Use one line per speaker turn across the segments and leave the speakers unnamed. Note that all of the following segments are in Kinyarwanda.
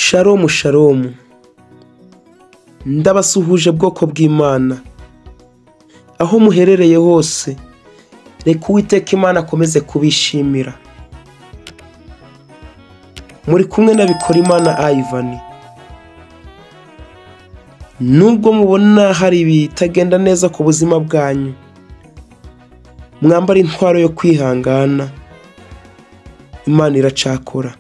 Shalom shalom, ndabasuhuje bwoko bw'Imana aho muherereye hose. Reka Uwiteka Imana akomeze kubishimira. Muri kumwe na Bikorimana Ivan. Nubwo mubona hari ibitagenda neza ku buzima bwanyu, mwambara intwaro yo kwihangana. Imana iracakora.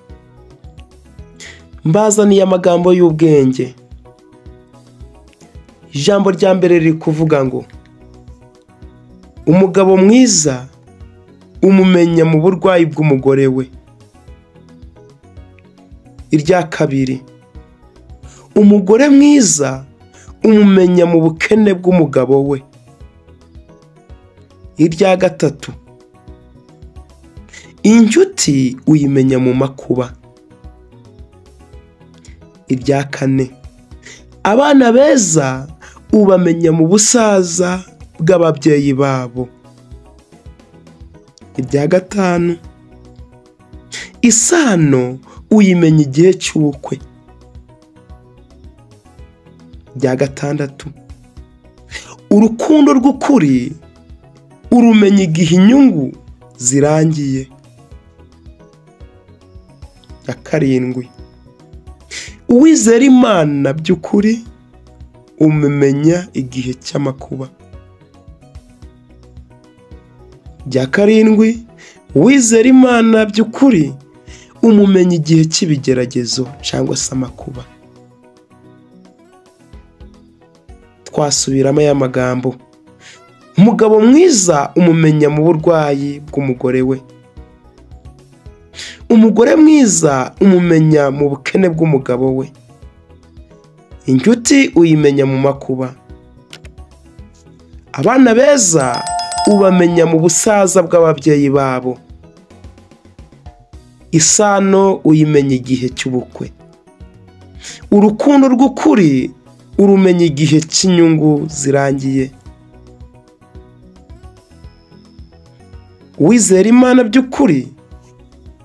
Mbazaniye amagambo y'ubwenge. Ijambo rya mbere riri kuvuga ngo umugabo mwiza umumenya mu burwayi bw'umugore we. Irya kabiri, umugore mwiza umumenya mu bukene bw'umugabo we. Irya gatatu, inshuti uyimenya mu makuba. Irya kane, abana beza ubamenya mu busaza bw'ababyeyi babo. Irya gatanu, isano uyimenya igihe cy'ubukwe. Irya gatandatu, urukundo rw'ukuri urumenya igihe inyungu zirangiye. Irya karindwi, uwizera Imana by'ukuri umumenya igihe cy'amakuba. Irya karindwi, uwizera Imana by'ukuri umumenya igihe cy'ibigeragezo cyangwa se amakuba. Twasubiramo aya magambo: umugabo mwiza umumenya mu burwayi bw'umugore we. Umugore mwiza umumenya mu bukene bw'umugabo we. Inshuti uyimenya mu makuba. Abana beza ubamenya mu busaza bw'ababyeyi babo. Isano uyimenya igihe cy'ubukwe. Urukundo rw'ukuri urumenya igihe cy'inyungu zirangiye. Uwizera Imana by'ukuri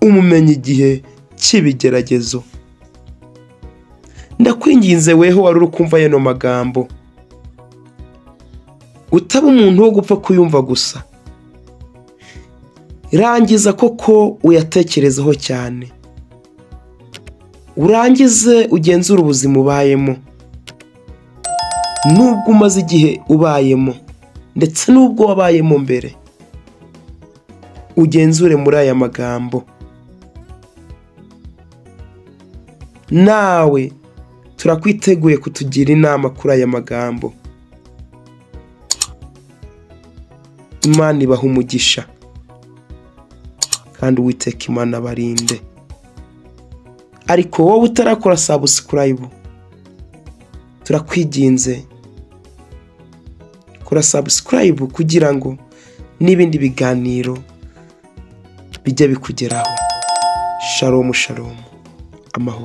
umumenya igihe cy'ibigeragezo. Ndakwinginze weho wari uri kumva yano magambo, utaba umuntu wo gupfa kuyumva gusa. Rangiza koko uyatekerezeho cyane, urangize ugenzure ubuzima ubayemo, nubwo umaze igihe ubayemo ndetse n'ubwo wabayemo mbere. Ugenzure muri aya magambo. Nawe turakwiteguye kutugira inama kuri aya magambo. Imana ibaha umugisha, kandi Uwiteka Imana abarinde. Ariko wowe utarakora subscribe, turakwiginze kora subscribe kugira ngo n'ibindi biganiro bijye bikugeraho. Shalom shalom, amahoro.